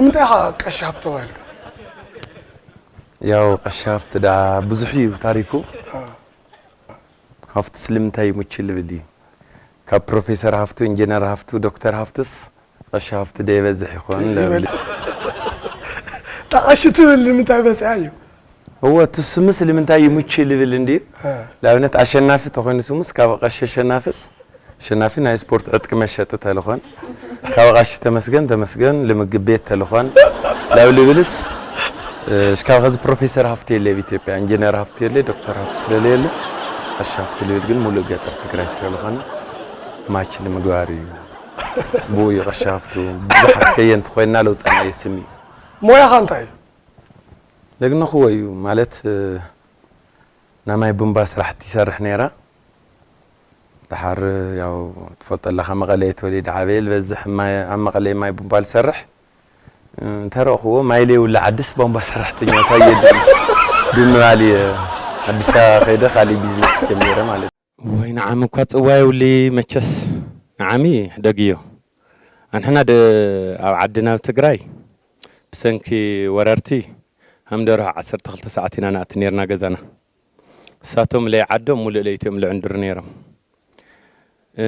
ንምንታይ ኢኻ ቀሺ ሃፍቱ ተባሂልካ? ያው ቀሺ ሃፍቱ ደኣ ብዙሕ እዩ ታሪኩ። ሃፍቱስ ልምንታይ ይሙች ልብል እዩ። ካብ ፕሮፌሰር ሃፍቱ፣ ኢንጂነር ሃፍቱ፣ ዶክተር ሃፍቱስ ቀሺ ሃፍቱ ዶ ይበዝሕ ይኾን? ይበል። እታ ቀሺ ትብል ንምንታይ በፂሓ እዩ? እወ፣ እቲ ስምስ ልምንታይ ይሙች ልብል እንድዩ። ንኣብነት ኣሸናፊ ተኾይኑ ስሙስ ካብ ቀሺ ኣሸናፍስ ኣሸናፊ ናይ ስፖርት ዕጥቂ መሸጢ ተልኾን፣ ካብ ቀሺ ተመስገን፣ ተመስገን ልምግብ ቤት ተልኾን፣ ላብ ልብልስ፣ እ፣ እሽካብ ኸዚ ፕሮፌሰር ሃፍቱ የለ ኣብ ኢትዮጵያ፣ ኢንጂነር ሃፍቱ የለ፣ ዶክተር ሃፍቱ ስለለየለ፣ ቀሺ ሃፍቱ ልብል ግን ሙሉእ ገጠር ትግራይ ስለልኾነ፣ ማች ንምግባር እዩ። ብኡ እዩ ቀሺ ሃፍቱ። ብዙሓት ከየንቲ ኮይንና ለውጠናዮ ስም እዩ። ሞያኻ እንታይ እዩ? ደግነኽዎ እዩ ማለት፣ እ፣ ናይ ማይ ቡምባ ስራሕቲ ይሰርሕ ነይራ። ደሓር ያው ትፈልጦ ኣለኻ መቐለ እየ ተወሊደ ዓብየ፣ ዝበዝሕ ማይ ኣብ መቐለ ማይ ቡምባ ዝሰርሕ። እንተረእኽዎ ማይ ለይብሉ ዓድስ ቧንቧ ሰራሕተኛ እንታይ የድሊ ብምባል እየ ኣዲስ ኣበባ ከይደ ካሊእ ቢዝነስ ጀሚረ ማለት እዩ። ወይ ንዓም እኳ ጽዋ የውሊ መቸስ ንዓሚ ሕደግዮ። ኣንሕና ደ ኣብ ዓድና ኣብ ትግራይ ብሰንኪ ወረርቲ ሃምደርሆ ዓሰርተ ክልተ ሰዓት ኢና ንኣቲ ነርና ገዛና። እሳቶም ለይዓዶም ሙሉእ ለይቲኦም ልዕንድሩ ነይሮም። እ፣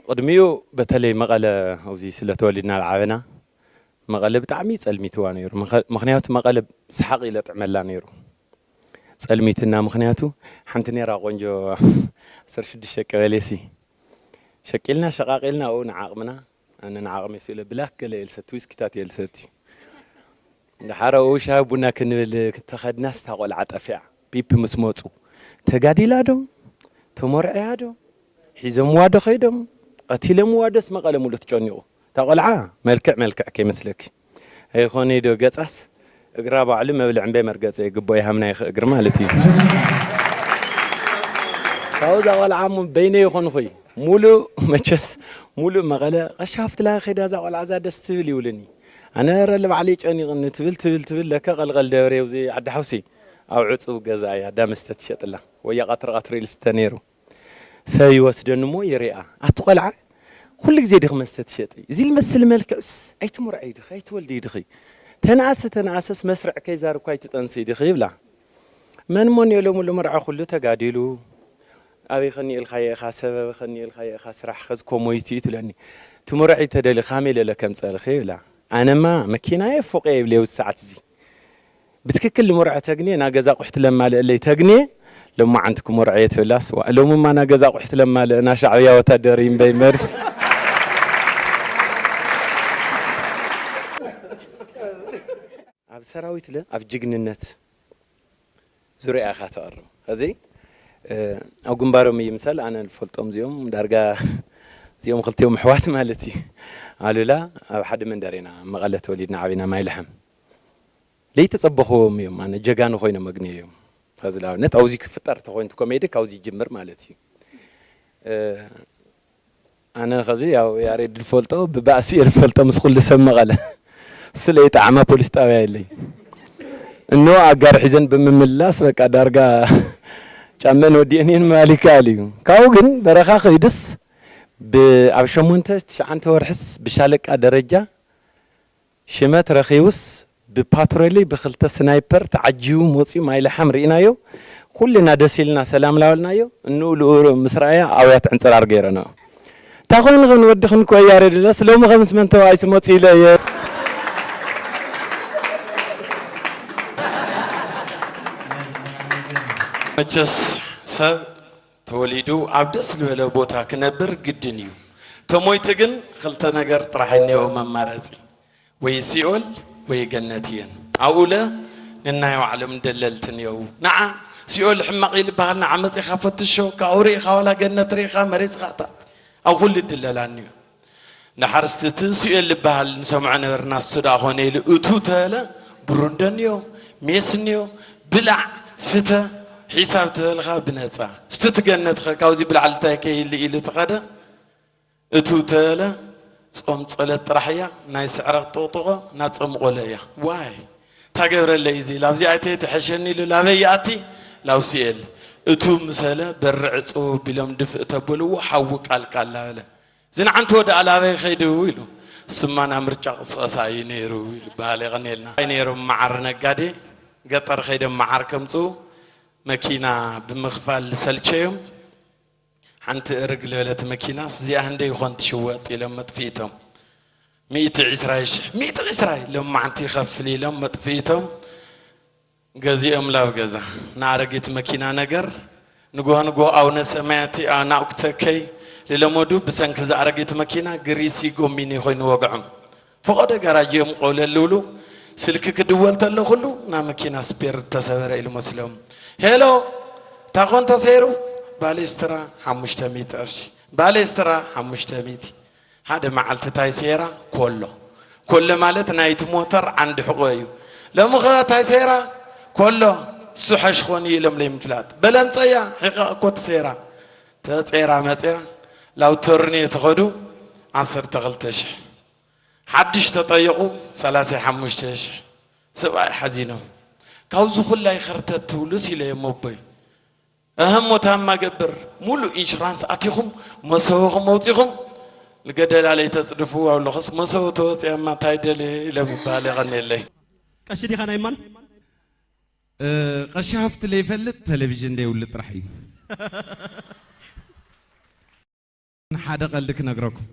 ቅድሚኡ በተለይ መቐለ ኣብዚ ስለ ተወሊድና ዝዓበና መቐለ ብጣዕሚ ጸልሚትዋ ነይሩ። ምኸ-፣ ምኽንያቱ መቐለ ሰሓቕ ኢለ ጥዕመላ ነይሩ። ጸልሚትና ምኽንያቱ ሓንቲ ነይራ ቆንጆ ዓሰርተ ሽዱሽተ ቀበሌ ሲ ሸቂልና ሸቃቂልና ኣብኡ ንዓቕምና ኣነ ንዓቕመይ ስኢለ ብላክ ገለ እየ ልሰቲ ዊስኪታት እየ ልሰቲ። ደሓር ኣብኡ ሻሂ ቡና ክንብል ክተኸድናስ እታ ቆልዓ ጠፊኣ ፒፒ ምስ መፁ ተጋዲላ ዶ ተሞርዕያ ዶ ሒዞምዋ ዶ ከይዶም ቀቲሎምዋ ዶስ መቐለ ሙሉእ ተጨኒቑ። እታ ቆልዓ መልክዕ መልክዕ ከይመስለኪ ኣይኾነይ ዶ ገፃስ እግራ ባዕሉ መብልዕ እምበይ መርገፂ የግቦ ይሃምና ይኽ እግሪ ማለት እዩ። ካብኡ እዛ ቆልዓ እሞ በይነይ ይኾንኹይ ሙሉእ መቸስ ሙሉእ መቐለ ቀሺ ሃፍቱ ላኪ ከይዳ እዛ ቆልዓ እዛ ደስ ትብል ይብልኒ። ኣነ ረ ልባዕለይ ጨኒቕኒ ትብል ትብል ትብል ለከ ቀልቐል ደብሬ ውዚ ዓዲ ሓውሲ ኣብ ዕፁብ ገዛ እያ ዳ መስተ ትሸጥላ ወያ ቐትሪ ቐትሪ ኢሉ ስተ ነይሩ። ሰብ ይወስደኒ እሞ ይሪኣ ኣቲ ቆልዓ ኩሉ ግዜ ዲኺ መስተ ትሸጢ እዚ ልመስል መልክዕስ ኣይትምርዐይ ድኺ ኣይትወልድይ ድኺ ተነኣሰ ተነኣሰስ መስርዕ ከይዛር እኳ ኣይትጠንስይ ድኺ ይብላ። መን እሞ እኒኦ ሎሚ ልምርዖ ኩሉ ተጋዲሉ ኣበይ ከኒእልካዮ ኢኻ ሰበበ ከኒእልካዮ ኢኻ ስራሕ ኸዚ ኮሞይቲ እዩ ትብለኒ። ትምርዒ ተደሊ ካሜ ለለ ከምፀልኺ ይብላ። ኣነማ መኪናየ ፎቀ ይብለ ውዚ ሰዓት እዚ ብትክክል ልምርዖ ተግንየ ናገዛ ቁሕቲ ለማልእለይ ተግንየ ሎማዓንቲ ክምርዖ እየ ትብላስ ዋ ሎምማ ናገዛ ቁሕቲ ለማልእ ናሻዕብያ ወታደር እዩ እምበይ መር ኣብ ሰራዊት ለ ኣብ ጅግንነት ዙርያ ኢኻ ተቕርብ። እዚ ኣብ ግንባሮም ይምሰል ኣነ ዝፈልጦም እዚኦም ዳርጋ እዚኦም ክልቲኦም ኣሕዋት ማለት እዩ። ኣሉላ ኣብ ሓደ መንደር ኢና መቐለ ተወሊድና ዓቢና ማይልሓም ለይተጸበኽዎም እዮም ኣነ ጀጋኑ ኮይኖም ኣግንየዮም። ሕዚ ንኣብነት ኣብዚ ክፍጠር ተኮይኑ ኮሜዲ ካብዚ ይጅምር ማለት እዩ። ኣነ ኸዚ ያው ያሬድ ዝፈልጦ ብባእሲ እየ ዝፈልጦ ምስ ኩሉ ሰብ መቐለ እሱ ለይጠዓማ ፖሊስ ጣብያ የለይ እኖ ኣጋር ሒዘን ብምምላስ በቃ ዳርጋ ጫመን ወዲአን እየን ምባል ይከኣል እዩ። ካብኡ ግን በረኻ ከይዱስ ብ ኣብ ሸሞንተ ትሽዓንተ ወርሕስ ብሻለቃ ደረጃ ሽመት ረኺቡስ ብፓትሮሊ ብክልተ ስናይፐር ተዓጂቡ መፂኡ ማይልሓም ርኢናዮ። ኩልና ደስ ኢልና ሰላም ላበልናዮ። እንኡ ልኡሩ ምስ ረኣያ ኣውያት ዕንፅራር ገይረንኦ። እታ ኮይኑ ግን ወዲ ክንኮ ያሬድ ደስ ሎሚ ከምስ መን ተባኢሱ መፂኡ ኢለ እየ። መቸስ ሰብ ተወሊዱ ኣብ ደስ ዝበለ ቦታ ክነብር ግድን እዩ። ተሞይቱ ግን ክልተ ነገር ጥራሕ እኒኦ መማረፂ። ወይ ሲኦል ወይ ገነት እየን ኣብኡለ ነናይ ባዕሎም ደለልቲ እኒአው ንዓ ሲኦል ሕማቕ እዩ ዝበሃል ንዓ መፂኻ ፈትሾ ካብኡ ርኢኻ ዋላ ገነት ርኢኻ መሪፅኻ እታ ኣብ ኩሉ ይድለላ እኒኦ ንሓር እስቲ እቲ ሲኦል ዝበሃል ንሰምዖ ነበርና እሱ ደኣ ኮነ ኢሉ እቱ ተበለ ብሩንዶ እኒኦ ሜስ እኒኦ ብላዕ ስተ ሒሳብ ተበልኻ ብነፃ እስቲ እቲ ገነትኸ ካብዚ ብላዕሊ እንታይ ከይህሉ ኢሉ ተኸደ እቱ ተለ ጾም ጸለት ጥራሕ እያ ናይ ስዕረት ጥቕጥቖ ናጸምቖለ እያ ዋይ ታገብረለይ እዚ ላብዚ ኣይተ ተሐሸኒ ኢሉ ላበይ ይኣቲ ላውሲኤል እቱ ምሰለ በርዕ ጽው ቢሎም ድፍእ ተብልዎ ሓዊ ቃልቃል ላበለ ዝንዓንቲ ወደ ኣላበይ ኸይድው ኢሉ ስማና ምርጫ ቅስቀሳ እዩ ነይሩ ይበሃል። የቐንየልና። ነይሮም መዓር ነጋዴ ገጠር ከይዶም መዓር ከምፅኡ መኪና ብምኽፋል ዝሰልቸዮም፣ ሓንቲ እርግ ዝበለት መኪናስ እዚኣ ህንደይ ይኾን ትሽወጥ ኢሎም መጥፊእቶም። ሚእቲ ዕስራ ሽሕ፣ ሚእቲ ዕስራ ኢሎም መዓንቲ ይኸፍል ኢሎም መጥፊእቶም። ገዚኦም ላብ ገዛ ንኣረጊት መኪና ነገር። ንጎህ ንጎህ ኣውነ ሰማያት ኣናውክተከይ ልለመዱ ብሰንኪ ዝኣረጊት መኪና ግሪሲ ጎሚኒ ኮይኑ ወግዖም። ፈቐዶ ጋራጅ እዮም ቆለል ዝብሉ። ስልኪ ክድወል ተሎ ኩሉ ና መኪና ስፔር ተሰበረ ኢሉ መስሎም። ሄሎ፣ ታኾን ተሰይሩ? ባሌስትራ ሓሙሽተ ሚእቲ ቅርሺ። ባሌስትራ ሓሙሽተ ሚእቲ። ሓደ መዓልቲ ታይ ሰይራ? ኮሎ። ኮሎ ማለት ናይቲ ሞተር ዓንዲ ሕቖ እዩ። ሎሚ ኸ ታይ ሰይራ? ኮሎ። እሱ ሓሽ ኾን እዩ ኢሎም ለይምፍላጥ። በለምፀያ ሒቓ እኮ ትሰይራ። ተፀይራ መፅያ ላውተርኒ የተኸዱ ዓሰርተ ክልተ ሽሕ። ሓድሽ ተጠየቑ ሰላሳ ሓሙሽተ ሽሕ። ሰብኣይ ሓዚኖም። ካብዚ ኩላይ ኸርተት ትብሉስ ኢለዮም ኣቦይ። እህም ሞታማ ገብር ሙሉ ኢንሹራንስ ኣቲኹም መሰቦኹም ኣውፂኹም ልገደላ ለይተፅድፉ ኣለኹስ መሰቦ ተወፅያማ እንታይ ደለ ኢሎም ይበሃል። የቐንየለይ። ቀሺ ዲኻ ናይ ማን? እ፣ ቀሺ ሃፍቲ ለይፈልጥ ቴሌቪዥን ደይውሉ ጥራሕ እዩ። ሓደ ቀልዲ ክነግረኩም።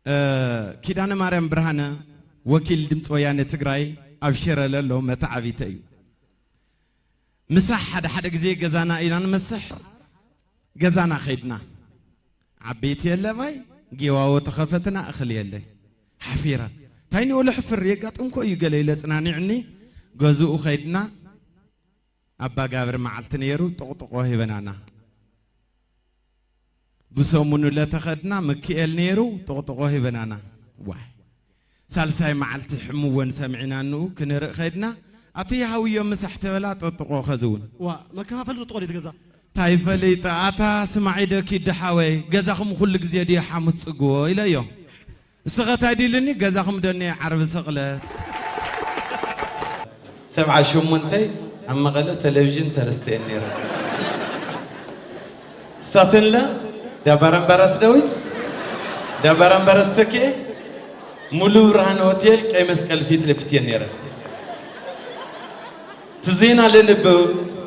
እ፣ ኪዳነ ማርያም ብርሃነ ወኪል ድምፂ ወያነ ትግራይ ኣብ ሽረ ለሎ መተዓቢተ እዩ። ምሳሕ ሓደ ሓደ ግዜ ገዛና ኢና ንመስሕ። ገዛና ኸይድና ዓበይቲ የለ ባይ ጌዋዎ ተኸፈትና እኽል የለ። ሓፊረ። እንታይ ንወሎ ሕፍር የጋጥምኮ እዩ ገለ ኢለ ጽናኒዕኒ ገዝኡ ኸይድና ኣባ ጋብር መዓልቲ ነይሩ ጥቕጥቆ ሂበናና። ብሰሙኑ ለተኸድና ምክኤል ነይሩ ጥቕጥቆ ሂበናና። ዋይ ሳልሳይ መዓልቲ ሕምወን ሰሚዕና ንኡ ክንርኢ ኸድና ኣቲ ሃውዮ ምሳሕ ተበላ ጠጥቆ ኸዝውን። ዋ መከፋፈሊ ጠጥቆ ድዩ ትገዛ? ታይ ፈሊጠ ኣታ ስማዒ ዶ ኪዲ ሓወይ ገዛኹም ኩሉ ግዜ ድዩ ሓሙስ ጽግዎ ኢለዮ። እስኸ ታይ ዲልኒ ገዛኹም ዶ እኒአ ዓርቢ ሰቕለት። ሰብዓ ሸሞንተ ኣብ መቐለ ቴሌቪዥን ሰለስተ እየን ነይረን። ሳተንለ ዳባራምባራስ ዳዊት ዳባራምባራስ ተኪኤ ሙሉ ብርሃን ሆቴል ቀይ መስቀል ፊት ለፊት እየን ነይረን። ትዜና ለንብብ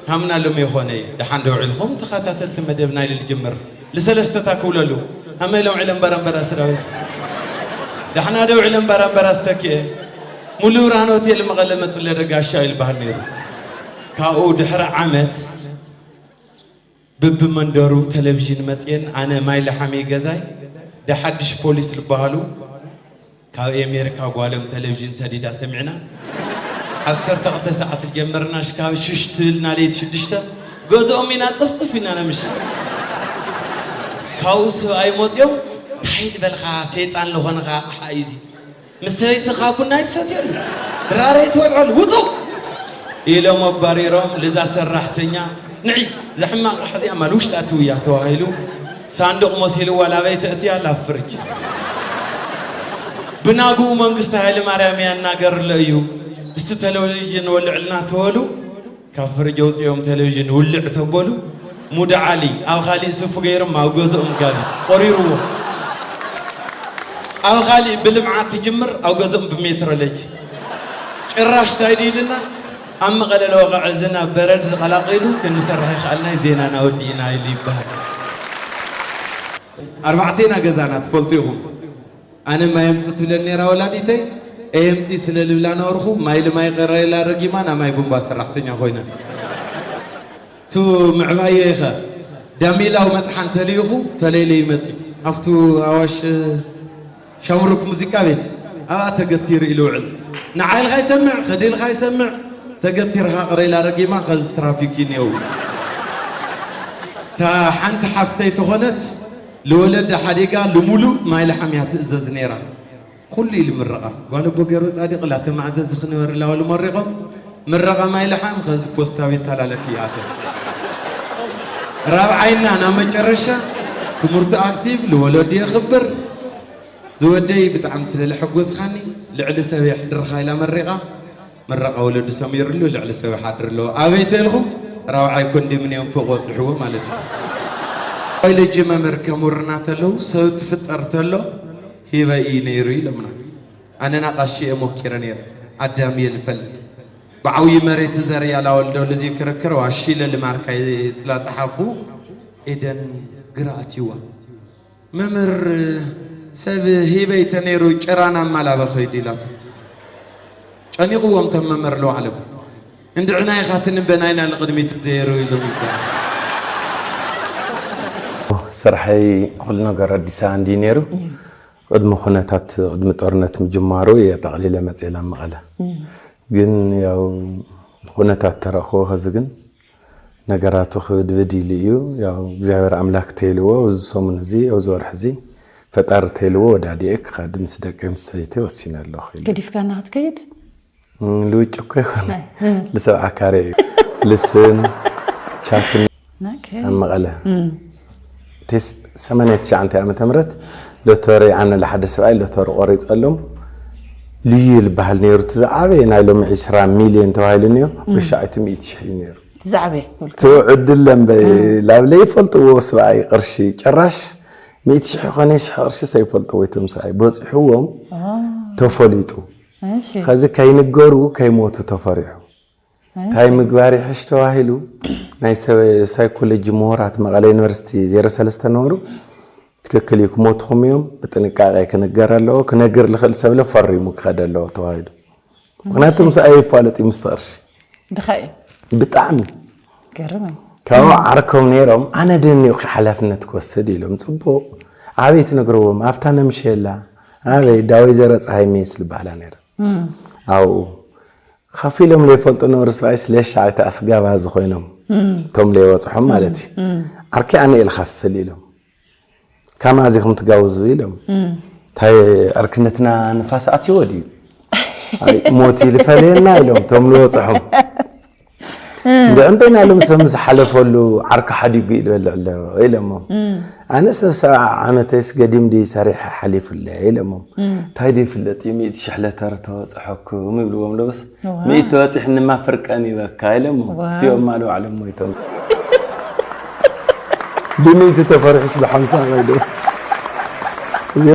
ሃምና ሎም የኾነ ደሓን ደውዒልኩም ተኸታተልቲ መደብ ናይ ልጅምር ልሰለስተታ ክውለሉ ሃመይ ሎም ዒለም ባራምባራስ ዳዊት ደሕና ደውዒለም ባራምባራስ ተኪኤ ሙሉ ብርሃን ሆቴል መቐለ መፅለ ደጋሻ ይልበሃል ነይሩ። ካብኡ ድሕሪ ዓመት ብብመንደሩ ቴሌቪዥን መፅየን ኣነ ማይ ለሓሜ ገዛይ ደሓድሽ ፖሊስ ዝበሃሉ ካብ ኤሜሪካ ጓሎም ቴሌቪዥን ሰዲዳ ሰሚዕና ዓሰርተ ክልተ ሰዓት ጀመርና ሽካብ ሽሽ ትብልና ለይቲ ሽዱሽተ ገዝኦም ኢና ፅፍፅፍ ኢና ነምሽ ካብኡ ሰብኣይ መፅኦም እንታይ ዝበልካ ሰይጣን ዝኾንካ ኣሓ እዩ እዚ ምስ ሰበይትኻ ቡና ኣይትሰትየሉ ድራር ኣይትወልዐሉ ውፁ ኢሎም ኣባሪሮም ልዛ ሰራሕተኛ ንዒ እዛ ሕማቕ ኣሕዚኣ ማል ውሽጢ ኣትውያ ተባሂሉ ሳንዱቕ መሲልዋ ላበይ ተእትያ ላብ ፍርጅ ብናግኡ መንግስቲ ሃይለ ማርያም ያናገርሎ እዩ እስቲ ቴሌቪዥን ወልዕልና ተበሉ ካብ ፍርጅ ኣውፅኦም ቴሌቪዥን ውልዕ ተበሉ ሙድ ዓሊ ኣብ ካሊእ ስፉ ገይሮም ኣብ ገዝኦም ጋቢ ቆሪርዎ ኣብ ካሊእ ብልምዓት ትጅምር ኣብ ገዝኦም ብሜትሮሎጂ ጭራሽ እንታይ ድዩ ኢልና ኣብ መቐለ ለወቕዐ ዝናብ በረድ ዝቐላቒሉ ክንሰርሕ ይኸኣልናይ ዜናና ወዲእና ኢሉ ይበሃል። ኣርባዕቴና ገዛና ትፈልጡ ኢኹም። ኣነ ማይ ኣምፅ ትብለን ነይራ ወላዲተይ ኣየምፂ ስለ ልብላ ነበርኹ ማይ ልማይ ቀረላ ረጊማ ናይ ማይ ቡምባ ሰራሕተኛ ኮይነ ቱ ምዕባየ ኢኸ ዳሚላው መጥሓን ተልኢኹ ተለይለ ይመፂ ኣብቱ ኣዋሽ ሻምሩክ ሙዚቃ ቤት ኣብኣ ተገቲሩ ኢሉ ውዕል ንዓይልካ ይሰምዕ ከዲልካ ይሰምዕ ተገቲርካ ቅረይላ ረጊማ ከዚ ትራፊክ እዩ ነው እታ ሓንቲ ሓፍተይ ተኾነት ልወለዳ ሓዲጋ ልሙሉእ ማይ ለሓም እያ ትእዘዝ ነይራ ኩሉ ኢሉ ምረቓ ጓል ኣቦ ገይሩ ፃዲቕ ላተ ማዕዘዚ ክንበርላ ወሉ መሪቖም ምረቓ ማይ ለሓም ከዚ ፖስታ ቤት ተላለክ ይኣተ ራብዓይና ናብ መጨረሻ ትምህርቱ ኣክቲቭ ልወለዱ የኽብር ዝወደይ ብጣዕሚ ስለ ለሐጎስኻኒ ልዕሊ ሰብ የሕድርኻ ኢላ መሪቓ ምረቓ ወለዱ ሰሚርሉ ልዕሊ ሰብ ይሓድር ኣለዎ ኣበይ ተልኹም ራብዓይ ኮንዶሚንየም ፎቕ ወፂሕዎ ማለት እዩ ኮሌጅ መምህር ከሙርና ተለው ሰብ ትፍጠር ተሎ ሂበ እዩ ነይሩ ኢሎምና። ኣነና ቃሺ እየ ሞኪረ ነይረ። ኣዳም እየ ልፈልጥ። ብዓብዪ መሬት ዘርያ ላወልዶ ልዚ ክርክር ዋሺ ለልማርካ ላፀሓፉ ኤደን ግራ ኣትይዋ። መምህር ሰብ ሂበይ ተነይሩ ጭራና ኣማላበ ኸይዱ ኢላቶ። ጨኒቕዎም ተም መምህር ለዋዕሎም። እንድዕና ኢኻ ትንበ ናይና ልቕድሚት ዘይሩ ኢሎም ይባል። ስርሐይ ኩሉ ነገር ኣዲስ ኣበባ እንዲ ነይሩ። ቅድሚ ኩነታት ቅድሚ ጦርነት ምጅማሩ እየ ጠቕሊለ መፅኤ ናብ መቐለ። ግን ያው ኩነታት ተረኽቦ ከዚ ግን ነገራቱ ክብድብድ ኢሉ እዩ። ያው እግዚኣብሔር ኣምላክ ተይልዎ ኣብዚ ሰሙን እዚ ኣብዚ ወርሒ እዚ ፈጣሪ ተይልዎ ወዳዲኤ ክኸድ ምስ ደቂ ምስ ሰይቲ ወሲነ ኣለኹ ኢሉ። ገዲፍካና ክትከይድ ልውጭ እኮ ይኮነ ልሰብዓ ካሬ እዩ። ልስን ቻክን ኦኬ። ኣብ መቐለ ቴስ ሰማንያ ትሽዓተ ዓመተ ምህረት ሎተሪ ኣነ ለሓደ ሰብኣይ ሎተሪ ቆሪፀሎም። ልዩ ልበሃል ነይሩ እቲ ዝዓበየ ናይ ሎሚ ዕስራ ሚልዮን ተባሂሉ እኒኦ። ብሻዓይቱ ሚእቲ ሽሕ እዩ ነይሩ። ዛዕበ ትውዕድለ እምበይ ላብ ለይፈልጥዎ ስብኣይ ቅርሺ ጭራሽ ሚእቲ ሽሕ ኮነ ሽሕ ቅርሺ ሰይፈልጥዎ ይቶም ስብኣይ በፂሕዎም ተፈሊጡ። እሺ ከዚ ከይንገሩ ከይሞቱ ተፈሪሑ እንታይ ምግባር ይሕሽ ተባሂሉ ናይ ሰብ- ሳይኮሎጂ ምሁራት መቐለ ዩኒቨርሲቲ ዜሮ ሰለስተ ነበሩ። ትክክል እዩ ክሞትኹም እዮም ብጥንቃቄ ክንገር ኣለዎ ክነግር ልኽእል ሰብለ ፈሪሙ ክኸደ ኣለዎ ተባሂሉ። ምክንያቱ ምስ ኣይፋለጥ እዩ ምስቲ ቅርሺ ድኻ እዩ ብጣዕሚ ገርም እዩ ካብኡ ዓርኮም ነይሮም ኣነ ደኒቑ ሓላፍነት ክወስድ ኢሎም ፅቡቕ ኣበይ ትነግርዎም ኣብታ ነምሸላ ኣበይ ዳወይ ዘረ ፀሃይ ሜስ ዝበሃላ ነይረ ኣብኡ ከፊሎም ለይፈልጡ ነበሩ ስብኣይ ስለሻ እቲ ኣስጋባዚ ኮይኖም እቶም ለይወፅሖም ማለት እዩ ዓርኪ ኣነ ኢል ከፍል ኢሎም ካማዚኹም ትጋውዙ ኢሎም እንታይ ዕርክነትና ንፋስ ኣትይዎ ድዩ ኣይ፣ ሞት ይልፈለየና ኢሎም እቶም ልወፅሖም እንድዕም በይና ሎም ሰብ ዝሓለፈሉ ዓርኪ ሓዲጉ ይልበልዕ ኣሎ ኢሎሞ ኣነ ሰብ ሰብዓ ዓመተይስ ገዲም ድዩ ሰሪሐ ሓሊፉለ ኢሎሞ እንታይ ድዩ ይፍለጥ እዩ ሚእቲ ሽሕ ለተር ተወፅሐኩም ይብልዎም ዶስ ዋ። ሚእቲ ተወፂሕንማ ፍርቀን ይበካ ኢሎሞ ዋ። እቲኦም ማሉ ባዕሎም ሞይቶም ብሚእቲ ተፈሪሑስ ብሓምሳ ከይዱ